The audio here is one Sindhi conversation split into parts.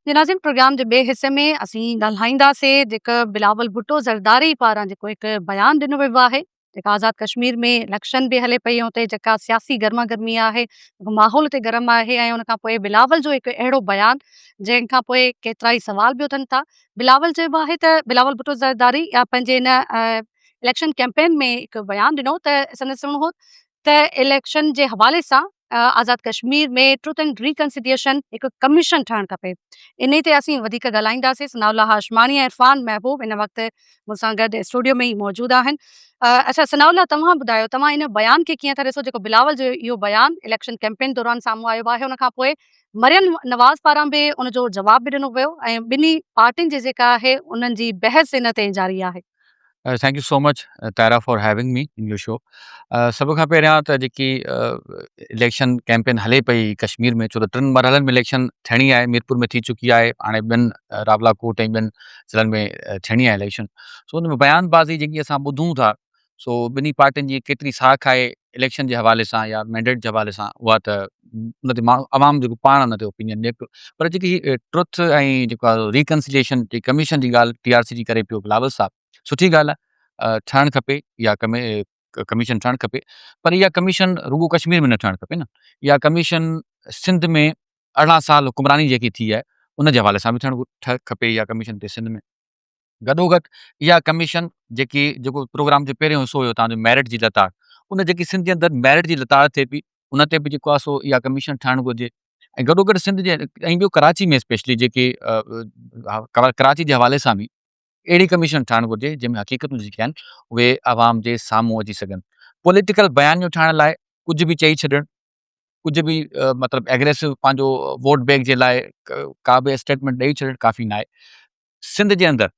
جي ناظرين پروگرام جي ٻئي حصي ۾ اسين ڳالهائينداسين جيڪو بلاول ڀٽو زرداري پاران جيڪو هڪ بيان ڏنو ويو آهي جيڪا آزاد ڪشمير ۾ اليڪشن به هلي پئي اتي جيڪا سياسي گرما گرمي آهي ماحول اتي گرم آهي ۽ ان کان پوء بلاول جو هڪ اهڙو بيان جنهن کان پوء ڪيترائي سوال به اٿن ٿا بلاول چيو آهي ته بلاول ڀٽو زرداري پنهنجي هن اليڪشن ڪيمپين ۾ هڪ بيان ڏنو ته سندس چوڻ هو ته اليڪشن جي حوالي سان آزاد ڪشمير ۾ ٽروٿ اينڊ ريڪنسيليئشن هڪ ڪميشن ٺهڻ کپي. انهي تي اسين وڌيڪ ڳالهائينداسين. ثناء الله هاشماڻي ۽ عرفان محبوب هن وقت مون سان گڏ اسٽوڊيو ۾ ئي موجود آهن. اڇا ثناء الله توهان ٻڌايو توهان ان بيان کي ڪيئن ٿا ڏسو جيڪو بلاول جو اهو بيان اليڪشن ڪيمپين دوران سامهون آيو آهي ان کان پوء مريم نواز پاران به ان جو جواب به ڏنو ويو ۽ ٻنهي پارٽين جي جيڪا آهي انهن جي بحث ان تي جاري آهي. Thank you so much Tahira for having me in your show سڀ کان پهريان ته جيڪي اليڪشن ڪيمپين هلي پئي ڪشمير ۾ ڇو ته ٽن مرحلن ۾ اليڪشن ٿيڻي آهي ميرپور ۾ ٿي چڪي آهي هاڻي ٻين راولا ڪوٽ ۽ ٻين ضلعن ۾ ٿيڻي آهي اليڪشن سو ان ۾ بيان بازي جيڪي اسان ٻڌون ٿا سو ٻنهي پارٽين جي ڪيتري ساک آهي اليڪشن جي حوالي سان يا مينڊيٽ جي حوالي سان اها ته ان تي ماڻهو عوام جيڪو پاڻ ان تي اوپينين ڏي پيو پر جيڪي ٽروٿ ۽ جيڪو آهي ريڪنسليشن جي ڪميشن جي ڳالهه ٽي آر سي جي ڪري پيو بلاول صاحب سٺي ڳالهه آهي ٺهڻ کپي يا ڪميشن ٺهڻ کپي پر اها ڪميشن رڳو ڪشمير ۾ نه ٺهڻ کپي نه اها ڪميشن سنڌ ۾ 18 سال حڪمراني جيڪي ٿي آهي ان جي حوالي سان به ٿيڻ کپي اها ڪميشن سنڌ ۾ گڏوگڏ اها ڪميشن جيڪي جيڪو پروگرام جو پهريون حصو هيو تان جو ميرٽ جي لتاڙ ان جيڪي سنڌ جي اندر ميرٽ جي لتاڙ ٿئي پئي ان تي به جيڪو آهي سو اها ڪميشن ٺهڻ گهرجي ۽ گڏوگڏ سنڌ جي ۽ ٻيو ڪراچي ۾ اسپيشلي جيڪي ڪراچي جي حوالي سان به اهڙي ڪميشن ٺهڻ گهرجي جنهن ۾ حقيقتون جيڪي آهن اهي عوام جي سامهون اچي سگهن پوليٽيڪل بيانيو ٺاهڻ لاء ڪجهه به چئي ڇڏڻ ڪجهه به مطلب ايگريسو پنهنجو ووٽ بينڪ جي لاء ڪا به اسٽيٽمينٽ ڏئي ڇڏڻ ڪافي ناهي سنڌ جي اندر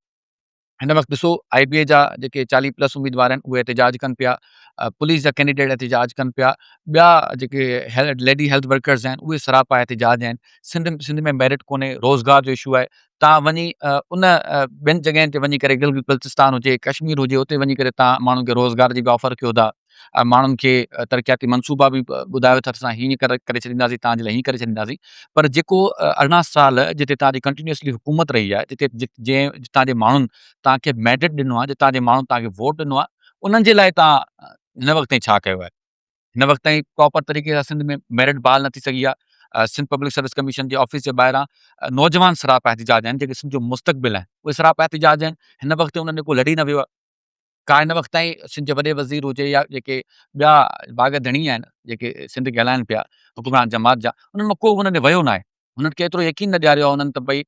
هن وقت ڏسو آء بي اي جا جيڪي 40 پلس اميدوار آهن اهي احتجاج ڪن پيا، پوليس جا ڪينڊيڊيٽ احتجاج ڪن پيا، ٻيا جيڪي ليڊي هيلٿ ورڪرز آهن اهي سراپا احتجاج آهن، سنڌ سنڌ ۾ ميرٽ ڪونهي، روزگار جو اشو آهي، تان وڃي ان ٻين جڳهين تي وڃي ڪري گلگت بلتستان هجي ڪشمير هجي اتي وڃي ڪري تان ماڻهن کي روزگار جي به آفر ڪيو ٿا. ماڻهن کي ترقياتي منصوبا به ٻڌايو ٿا ته اسان هيئن ڪري ڇڏينداسين توهان جي لاء هيئن ڪري ڇڏينداسين پر جيڪو 18 سال جتي توهان جي ڪنٽينيوسلي حڪومت رهي آهي جتي جنهن جتان جي ماڻهن توهان کي مينڊيٽ ڏنو آهي جتان جي ماڻهن توهان کي ووٽ ڏنو آهي انهن جي لاء توهان هن وقت تائين ڇا ڪيو آهي هن وقت تائين پراپر طريقي سان سنڌ ۾ ميرٽ بحال نه ٿي سگهي آهي سنڌ پبلڪ سروس ڪميشن جي آفيس جي ٻاهران نوجوان سراپا احتجاج آهن جيڪي سنڌ جو مستقبل آهن اهي سراپا احتجاج آهن هن وقت انهن ڏي ڪو لڙي نه ويو آهي ڪا هن وقت تائين سنڌ جي وڏي وزير هجي يا جيڪي ٻيا باغ ڌڻي آهن جيڪي سنڌ کي هلائن پيا حڪمران جماعت جا انهن مان ڪو به انهن ڏي ويو ناهي هنن کي ايترو يقين نه ڏياريو آهي انهن ته ڀئي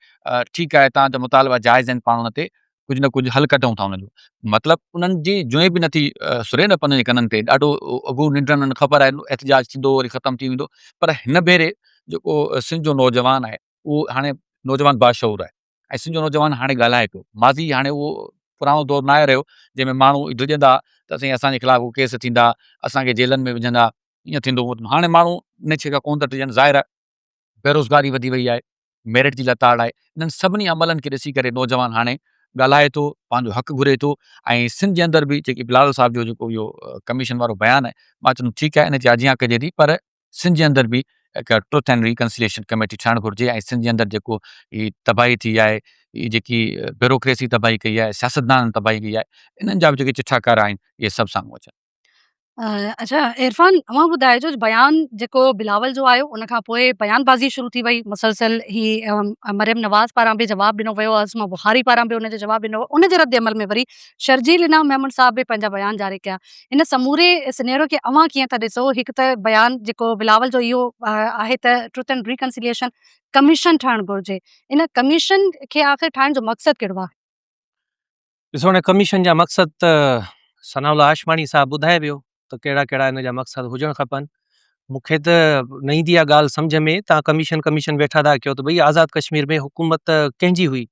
ٺيڪ آهي توهان جا مطالبا جائز آهن پاڻ ان تي ڪجهه نه ڪجهه حل ڪڍون ٿا ان جو مطلب انهن جي جوئي به نٿي سري نه پنهنجي ڪنن تي ڏاڍو اگهو ننڊ انهن خبر آهي احتجاج ٿيندو وري ختم ٿي ويندو پر هن ڀيري جيڪو سنڌ جو نوجوان آهي اهو هاڻي نوجوان باشعور آهي ۽ سنڌ جو نوجوان هاڻي ڳالهائي پيو. ماضي هاڻي اهو پراڻو دور ناهي رهيو جنهن ۾ ماڻهو ڊڄندا ته سائين اسان جي خلاف ڪو ڪيس ٿيندا، اسان کي جيلن ۾ وجهندا، ائين ٿيندو هو. هاڻي ماڻهو ان شيء کان ڪونه ٿا ڊڄن. ظاهر آهي بيروزگاري وڌي وئي آهي، ميرٽ جي لتاڙ آهي، انهن سڀني عملن کي ڏسي ڪري نوجوان هاڻي ڳالهائي ٿو، پنهنجو حق گهري ٿو ۽ سنڌ جي اندر به جيڪي بلاول صاحب جو جيڪو اهو ڪميشن وارو بيان آهي، مان چوندم ٺيڪ آهي ان جي آجيان ڪجي ٿي پر سنڌ جي اندر به هڪ ٽروٿ اينڊ ريڪنسليشن ڪميٽي ٺهڻ گهرجي ۽ سنڌ جي اندر جيڪو هي تباهي ٿي آهي هي جيڪي بيوروڪريسي تباهي ڪئي آهي سياستدانن تباهي ڪئي آهي انهن جا به جيڪي چٺا ڪارا آهن اهي سڀ سامهون اچن. اڇا عرفان اوهان ٻڌائجو بيان جيڪو بلاول جو آيو ان کان پوء بيان بازي شروع ٿي وئي مسلسل هي مريم نواز پاران به جواب ڏنو ويو عظميٰ بخاري پاران به ان جو جواب ڏنو ويو ان جي رد عمل ۾ وري شرجيل انعام ميمڻ صاحب به پنهنجا بيان جاري ڪيا ان سموري سنيرو کي اوهان ڪيئن ٿا ڏسو؟ هڪ ته بيان جيڪو بلاول جو اهو آهي ته ٽروٿ اينڊ ريڪنسيليئشن ڪميشن ٺهڻ گهرجي، ان ڪميشن کي آخر ٺاهڻ جو مقصد ڪهڙو آهي؟ ڏسو هاڻي ڪميشن جا مقصد ته ثناء الله هاشماڻي صاحب ٻڌائي ويو ته ڪهڙا ڪهڙا ان جا مقصد هجڻ کپن. مون کي ته نه ايندي آهي ڳالهه سمجهه ۾ توهان ڪميشن ڪميشن ويٺا ٿا ڪيو ته ڀئي آزاد ڪشمير ۾ حڪومت ڪنهن جي هئي؟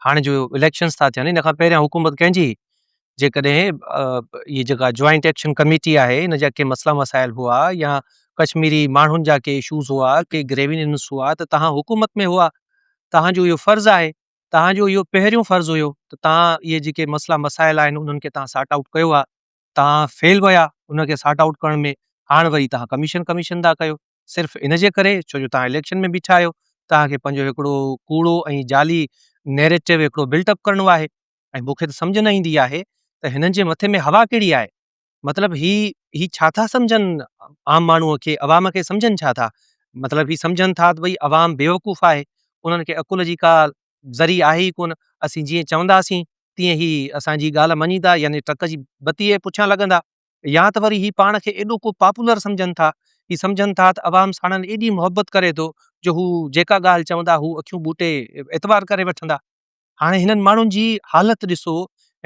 هاڻي جو اليڪشنز ٿا ٿين ان کان پهريان حڪومت ڪنهن جي هئي؟ جيڪڏهن هي جيڪا جوائنٽ ايڪشن ڪميٽي آهي ان جا ڪي مسئلا مسائل هئا يا ڪشميري ماڻهن جا ڪي اشوز هئا ڪي گريوينس هئا ته تهان حڪومت ۾ هئا تهان جو اهو فرض آهي تهان جو اهو پهريون فرض هيو ته تهان اهي جيڪي مسئلا مسائل آهن انهن کي تهان سارٽ آئوٽ ڪيو ها تهان فيل ويا ان کي سارٽ آئوٽ ڪرڻ ۾ هاڻ وري تهان ڪميشن ڪميشن ٿا ڪيو صرف ان جي ڪري ڇو جو توهان اليڪشن ۾ بيٺا آهيو. توهان کي پنهنجو هڪڙو ڪوڙو ۽ جعلي نيريٽو هڪڙو بلٽ اپ ڪرڻو آهي ۽ مون کي ته سمجهه نه ايندي آهي ته هنن جي مٿي ۾ هوا ڪهڙي آهي مطلب هي هي ڇا ٿا سمجهن عام ماڻهوء کي عوام کي سمجهن ڇا ٿا مطلب هي سمجهن ٿا ته ڀئي عوام بيوقوف آهي انهن کي عقل جي ڪا ذري آهي ئي ڪونه اسين جيئن چونداسين تيئن هي اسان جي ڳالهه مڃيندا يعني ٽرڪ جي بتيء جي پٺيان لڳندا يا ته وري هي پاڻ کي ايڏو ڪو پاپولر سمجهن ٿا هي سمجهن ٿا ته عوام ساڻن ايڏي محبت ڪري ٿو جو هو جيڪا ڳالهه چوندا هو اکيون ٻوٽي اعتبار ڪري وٺندا هاڻي هنن ماڻهن جي حالت ڏسو،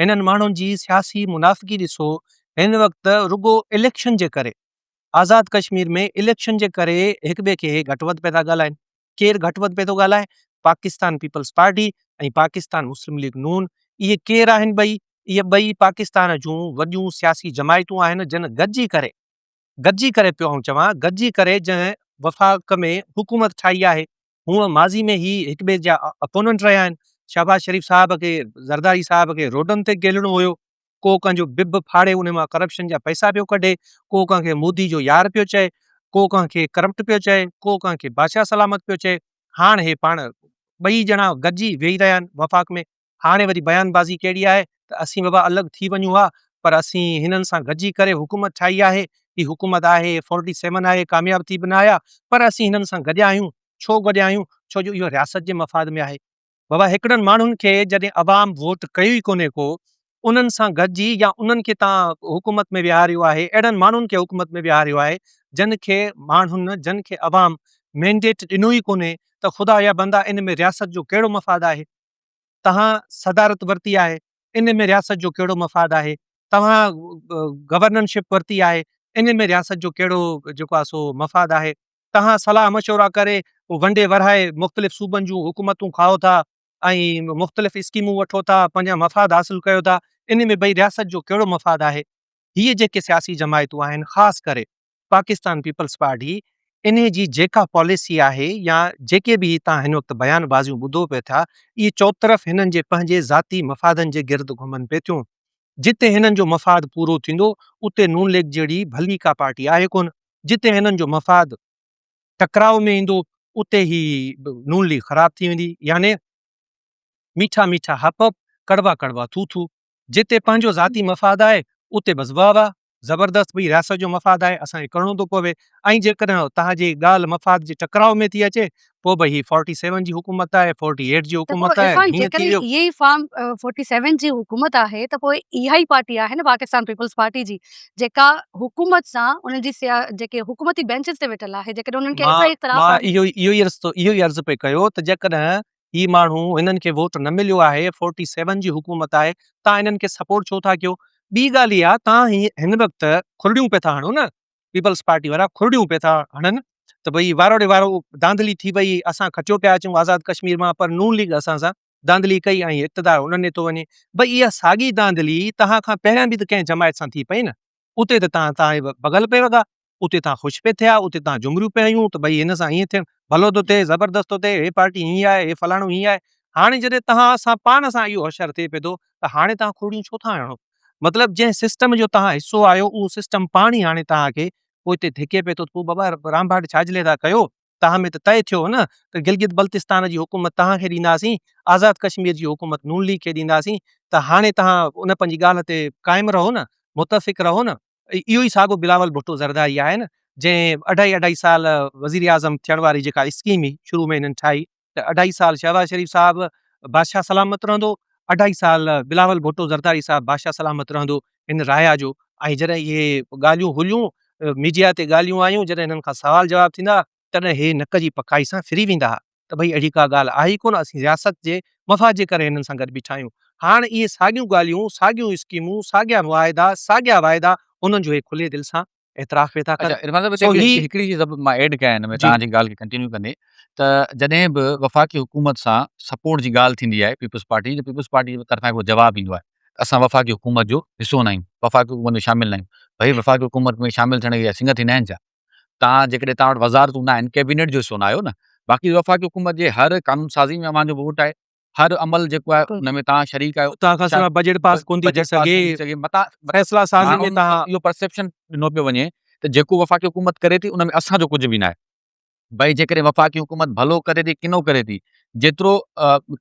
هنن ماڻهن جي سياسي منافقي ڏسو، هن وقت رڳو اليڪشن جي ڪري آزاد ڪشمير ۾ اليڪشن جي ڪري هڪ ٻئي کي گهٽ وڌ پئي ٿا ڳالهائن، ڪير گهٽ وڌ پئي ٿو ڳالهائي؟ Pakistan peoples party ۽ Pakistan Muslim league نون، اهي ڪير آهن ٻئي؟ اهي ٻئي پاڪستان جون وڏيون سياسي جماعتون آهن جن گڏجي ڪري گڏجي ڪري پيو آئون چوان گڏجي ڪري جنهن وفاق ۾ حڪومت ٺاهي آهي هونء ماضي ۾ هي هڪ ٻئي جا اپوننٽ رهيا آهن. شهباز شريف صاحب کي زرداري صاحب کي روڊن تي گيلڻو هيو. ڪو ڪنهن جو بب ڦاڙي ان مان ڪرپشن جا پئسا پيو ڪڍي، ڪو ڪنهن کي مودي جو يار پيو چئي، ڪو ڪنهن کي ڪرپٽ پيو چئي، ڪو ڪنهن کي بادشاهه سلامت پيو چئي. هاڻ هي پاڻ ٻئي ڄڻا گڏجي ويهي رهيا آهن وفاق ۾. هاڻي وري بيان بازي ڪهڙي آهي ته اسين بابا الڳ ٿي وڃون ها پر اسين هنن سان گڏجي ڪري حڪومت ٺاهي آهي، هي حڪومت آهي فورٽي سيون آهي ڪامياب ٿي به نه آيا پر اسين هنن سان گڏيا آهيون، ڇو گڏيا آهيون؟ ڇو جو اهو رياست جي مفاد ۾ آهي. بابا هڪڙن ماڻهن کي جڏهن عوام ووٽ ڪيو ئي ڪونهي ڪو انهن سان گڏجي يا انهن کي تان حڪومت ۾ ويهاريو آهي اهڙن ماڻهن کي حڪومت ۾ ويهاريو آهي جن کي ماڻهن جن کي عوام مينڊيٽ ڏنو ئي ڪونهي ته خدا يا بندا ان ۾ رياست جو ڪهڙو مفاد آهي؟ توهان صدارت ورتي آهي ان ۾ رياست جو ڪهڙو مفاد آهي، توهان گورنرشپ ورتي آهي ان ۾ رياست جو ڪهڙو جيڪو آهي سو مفاد آهي، توهان صلاح مشورا ڪري ونڊي ورهائي مختلف صوبن جون حڪومتون کائو ٿا ۽ مختلف اسڪيمون وٺو ٿا پنهنجا مفاد حاصل ڪيو ٿا ان ۾ ڀئي رياست جو ڪهڙو مفاد آهي. هي جيڪي سياسي جماعتون آهن خاص ڪري پاڪستان پيپلز پارٽي انهي جي جيڪا پاليسي آهي يا جيڪي به هي تان هن وقت بيان بازيون ٻڌو پئي ٿا اهي چوطرف هنن جي پنهنجي ذاتي مفادن جي گرد گهمن پئي ٿيون جتي هنن جو مفاد پورو ٿيندو اتي نون ليگ جهڙي ڀلي ڪا پارٽي آهي ڪونه جتي هنن جو مفاد ٽڪراء ۾ ايندو اتي هي نون ليگ خراب ٿي ويندي يعني ميٺا ميٺا هپ هپ ڪڙوا ڪڙوا ٿو ٿو جتي پنهنجو ذاتي مفاد آهي اتي بس واه واه زبردست ڀئي رياست جو مفاد آهي اسان کي ڪرڻو ٿو پوي ۽ جيڪڏهن توهان جي ڳالهه مفاد جي ٽڪراء ۾ ٿي اچي پوء ڀئي هي فورٽي سيون جي حڪومت آهي فورٽي ايٽ جي ته پوء حڪومت آهي عرفان هيئن ٿي جيڪڏهن ويو. اهي ئي فارم فورٽي سيون جي حڪومت آهي ته پوء اها ئي پارٽي آهي نه پاڪستان پيپلز پارٽي جي جيڪا حڪومت سان انهن جي سيا جيڪي حڪومتي بينچز تي ويٺل آهي جيڪڏهن انهن کي مان ايترا اختلاف مان آهن. اهو ئي اهو ئي عرض ٿو اهو ئي عرض پئي ڪيو ته جيڪڏهن هي ماڻهو هنن کي ووٽ نه مليو آهي فورٽي سيون جي حڪومت آهي تان هنن کي سپورٽ ڇو ٿا ڪيو ٻي ڳالهه اها تان هي هن وقت کرڙيون پئي ٿا هڻو نه پيپلز پارٽي وارا کرڙيون پئي ٿا هڻن ته ڀئي وارو ڙي وارو دانڌلي ٿي وئي اسان کٽيو پيا اچون آزاد ڪشمير مان پر نون ليگ اسان سان دانڌلي ڪئي ۽ اقتدار انهن ڏي ٿو وڃي ڀئي اها ساڳي دانڌلي تهان کان پهريان به ته ڪنهن جماعت سان ٿي پئي نه اتي ته تان تان بغل پئي وڳا، اتي تان خوش پئي ٿيا، اتي تان جهمريون پئي هنيون ته ڀئي هن سان ائين ٿيڻ ڀلو ٿو ٿئي، زبردست ٿو ٿئي، هي پارٽي هيئن آهي، هي فلاڻو هيئن آهي. هاڻي جڏهن تهان سان پاڻ سان اهو حشر ٿئي پئي ٿو ته هاڻي تهان کڙيون ڇو ٿا هڻو؟ مطلب جنهن سسٽم جو تهان حصو آهيو اهو سسٽم پاڻ ئي هاڻي تهان کي پوئتي ڌڪي پئي ٿو ته پوء بابا رانڀاٽ ڇاجلي ٿا ڪيو، تهان ۾ ته طئي ٿيو هو نه ته گلگت بلتستان جي حڪومت تهان کي ڏينداسين، آزاد ڪشمير جي حڪومت نون ليگ کي ڏينداسين ته هاڻي تهان ان پنهنجي ڳالهه تي قائم رهو نه، متفق رهو نه. اهو ئي ساڳو بلاول ڀٽو زرداري آهي نه جنهن اڍائي اڍائي سال وزيراعظم ٿيڻ واري جيڪا اسڪيم هئي شروع ۾ هنن ٺاهي ته اڍائي سال شهباز شريف صاحب بادشاهه سلامت رهندو، اڍائي سال بلاول ڀٽو زرداري صاحب بادشاهه سلامت رهندو هن رايا جو ۽ جڏهن اهي ڳالهيون هليون ميڊيا تي ڳالهيون آيون جڏهن هنن کان سوال جواب ٿيندا تڏهن هي نڪ جي پڪائي سان ڦري ويندا ها ته ڀئي اهڙي ڪا ڳالهه آهي ئي ڪونه اسين رياست جي مفاد جي ڪري هنن سان گڏ بيٺا آهيون هاڻ اهي ساڳيون ڳالهيون ساڳيون اسڪيمون ساڳيا معاهدا ساڳيا واعدا هنن جو هي کلي دل سان اعتراف پئي ٿا ڪن. اچا عرفان صاحب سو هتي هي هڪڙي چيز مان ايڊ ڪيان هن ۾ جي. توهان جي ڳالهه کي ڪنٽينيو ڪندي ته جڏهن به وفاقي حڪومت سان سپورٽ جي ڳالهه ٿيندي آهي پيپلز پارٽي جي ته پيپلز پارٽي جي طرفان هڪڙو جواب ايندو آهي ته اسان وفاقي حڪومت جو حصو نه آهيون وفاقي حڪومت ۾ شامل نه آهيون ڀئي وفاقي حڪومت ۾ شامل ٿيڻ کي سنگ ٿيندا آهن ڇا توهان جيڪڏهن توهان وٽ وزارتون نه آهن ڪيبينيٽ جو حصو نه آهيو نه باقي وفاقي حڪومت جي هر قانون سازي ۾ اوهان جو ووٽ آهي هر عمل جيڪو آهي ان ۾ توهان شريڪ آهيو توهان کان سواء بجيٽ پاس ڪونه ٿي ٿي سگهي متان فيصلا سازي ۾ توهان اهو پرسيپشن ڏنو پيو وڃي ته جيڪو وفاقي حڪومت ڪري ٿي ان ۾ اسان جو ڪجهه به ناهي. ڀئي جيڪڏهن وفاقي حڪومت ڀلو ڪري ٿي ڪنو ڪري ٿي جيترو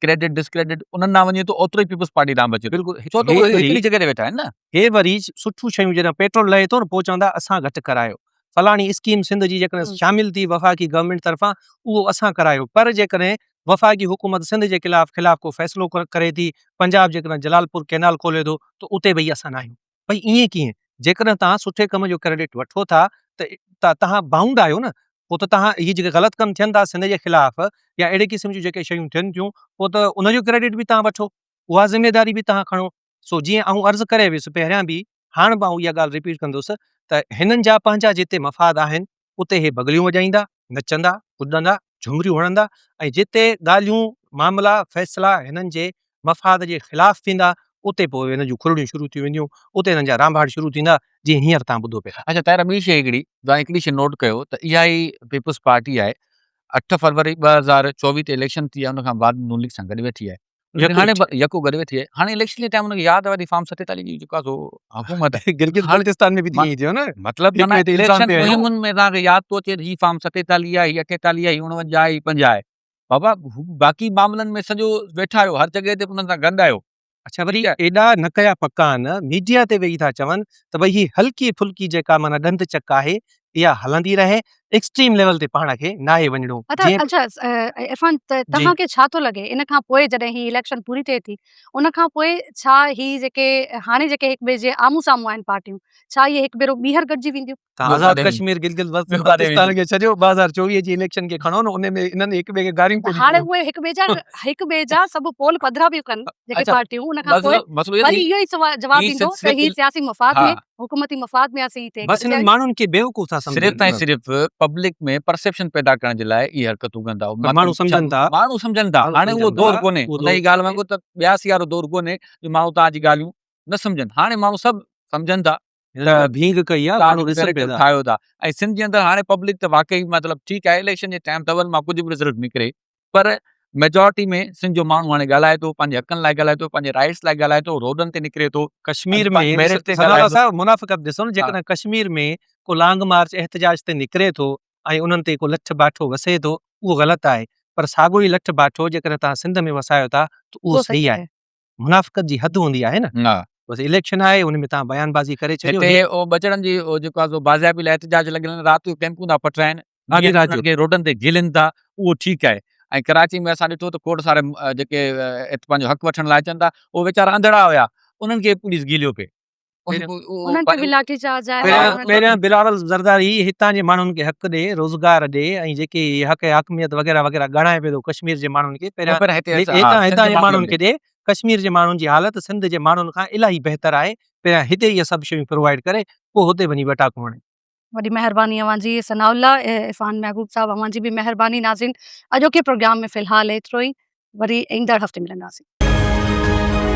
ڪريڊٽ ڊسڪريڊٽ انهن ڏانهن وڃي ٿو اوترو ئي پيپلز پارٽي ڏانهن به اچي ٿو بلڪل ڇو ته اهي هڪڙي جڳهه تي ويٺا آهن نه. هي وري سٺيون شيون جڏهن پيٽرول لهي ٿو نه پوء چوندا اسان گهٽ ڪرايو فلاڻي اسڪيم سنڌ جي جيڪڏهن شامل ٿي وفاقي گورنمينٽ طرفان اهو اسان ڪرايو پر جيڪڏهن وفاقي حڪومت سنڌ جي خلاف خلاف ڪو فيصلو ڪري ٿي پنجاب جيڪڏهن جلالپور ڪينال کولي ٿو ته اتي ڀئي اسان ناهيون ڀئي ائين ڪيئن؟ جيڪڏهن توهان سٺي ڪم جو ڪريڊٽ وٺو ٿا ته توهان بائونڊ آهيو نه پوء ته توهان اهي جيڪي غلط ڪم ٿين ٿا سنڌ جي خلاف يا اهڙي قسم جون جيڪي شيون ٿين ٿيون پوء ته ان جو ڪريڊٽ به توهان وٺو اها ذميواري به توهان کڻو سو جيئن آئون عرض ڪري ويس پهريان به هاڻ به آئون اها ڳالهه رپيٽ ڪندس ته هنن جا پنهنجا جتي مفاد آهن اتي هي بغليون وڄائيندا، نچندا، ڪڏندا، جهمريون هڻندا ۽ جتي ڳالهيون، معاملا، فيصلا هنن جي مفاد جي خلاف ٿيندا، اتي پوء هنن جون کرڙيون شروع ٿي وينديون، اتي هنن جا رانڀاڙ شروع ٿيندا، جيئن هينئر توهان ٻڌو پئي ٿا. اڇا طاهره ٻي شيء هڪڙي توهان هڪڙي شيء نوٽ ڪيو ته اها ئي پيپلز پارٽي آهي 8 فروري 2024 تي اليڪشن ٿي آهي ان کان بعد نون ليگ سان گڏ ويٺي آهي هاڻي يڪو گڏ ويٺي آهي هاڻي اليڪشن جي ٽائيم ان کي ياد آيو ته فارم 47 جي جيڪو آهي سو حڪومت آهي گلگت بلتستان ۾ به ائين ئي ٿيو نه مطلب معنيٰ اليڪشن مهمن ۾ توهان کي ياد ٿو اچي ته هي فارم 47 آهي هي 48 آهي هي 49 آهي هي 50 آهي بابا باقي معاملن ۾ سڄو ويٺا آهيو هر جڳهه تي انهن سان گڏ آهيو اڇا وري ايڏا نه ڪيا پڪا نه ميڊيا تي ويهي ٿا چون ته ڀئي هي هلڪي ڦلڪي جيڪا معنيٰ ڏند چڪ آهي اها هلندي رهي ايڪسٽريم ليول تي پاڻ کي ناهي وڃڻو اڇا جيئن اڇا عرفان توهان کي ڇا ٿو لڳي ان کان پوء جڏهن هي اليڪشن پوري ٿئي ٿي ان کان پوء ڇا هي جيڪي هاڻي جيڪي هڪ ٻئي جي آمهون سامهون آهن پارٽيون ڇا اهي هڪ ڀيرو ٻيهر گڏجي وينديون؟ توهان آزاد ڪشمير گلگت بلتستان کي ڇڏيو 2024 جي اليڪشن کي کڻو نه ان ۾ انهن هڪ ٻئي کي گاريون ڪونه هاڻي اهي هڪ ٻئي جا هڪ ٻئي جا سڀ پول پڌرا پيون ڪن جيڪي پارٽيون ان کان پوء وري اهو ئي جواب ايندو ته هي سياسي مفاد ۾ حڪومتي مفاد ۾ اسين هتي بس انهن ماڻهن کي بيوقوف ٿا سمجهن. صرف ۽ صرف پبلڪ ۾ پرسيپشن پيدا ڪرڻ جي لاء اهي حرڪتون ڪن ٿا. ماڻهو سمجهن ٿا. ماڻهو سمجهن ٿا. هاڻي اهو دور ڪونهي. ان جي ڳالهه وانگر ته ٻياسي وارو دور ڪونهي جو ماڻهو توهان جي ڳالهيون نه سمجهن. هاڻي ماڻهو سڀ سمجهن ٿا ته ڀينگ ڪئي آهي ماڻهو ڏسن پيا ٿا. ٺاهيو ٿا ۽ سنڌ جي اندر هاڻي پبلڪ ته واقعي مطلب ٺيڪ آهي اليڪشن جي ٽائيم ته مان ڪجهه به رزلٽ نڪري پر ميجارٽي ۾ سنڌ جو ماڻهو هاڻي ڳالهائي ٿو پنهنجي حقن لاء ڳالهائي ٿو پنهنجي رائٽس لاء ڳالهائي ٿو روڊن تي نڪري ٿو ڪشمير ۾ ميرٽ تي ثناء الله صاحب منافقت ڏسو نه جيڪڏهن ڪشمير ۾ ڪو لانگ مارچ احتجاج تي نڪري ٿو ۽ انهن تي ڪو لٺ باٺو وسي ٿو اهو غلط آهي پر ساڳو ئي لٺ باٺو جيڪڏهن توهان سنڌ ۾ وسايو ٿا ته اهو صحيح آهي منافقت جي حد هوندي آهي نه. ها. بس اليڪشن آهي ان ۾ توهان بيان بازي ڪري ڇڏيو. هتي او ٻچڙن جي او جيڪو آهي سو بازيابي لاء احتجاج لڳل آهن رات جو ڪيمپون ٿا پٽرائن آڌي رات جو. کي روڊن تي گهلين ٿا اهو ٺيڪ آهي ۽ ڪراچي ۾ اسان ڏٺو ته کوڙ سارا جيڪي پنهنجو حق وٺڻ لاء اچن ٿا اهي ويچارا انڌڙا هيا انهن کي پوليس گهليو پئي. انهن تي به لاٺي چارج آهي. پهريان بلاول زرداري هتان جي ماڻهن کي حق ڏي، روزگار ڏي ۽ جيڪي هي حق حاڪميت وغيره وغيره ڳڻائي پيو ٿو ڪشمير جي ماڻهن کي پهريان هتان هتان جي ماڻهن کي ڏي، ڪشمير جي ماڻهن جي حالت سنڌ جي ماڻهن کان الاهي بهتر آهي، پهريان هتي اهي سڀ شيون پرووائيڊ ڪري پوء هتي وڃي ٻٽاڪون هڻي. وڏي مهرباني اوهان جي ثناء الله عرفان محبوب صاحب اوهان جي به مهرباني ناظرين اڄوڪي پروگرام ۾ في الحال ايترو ئي وري ايندڙ هفتي ملنداسين.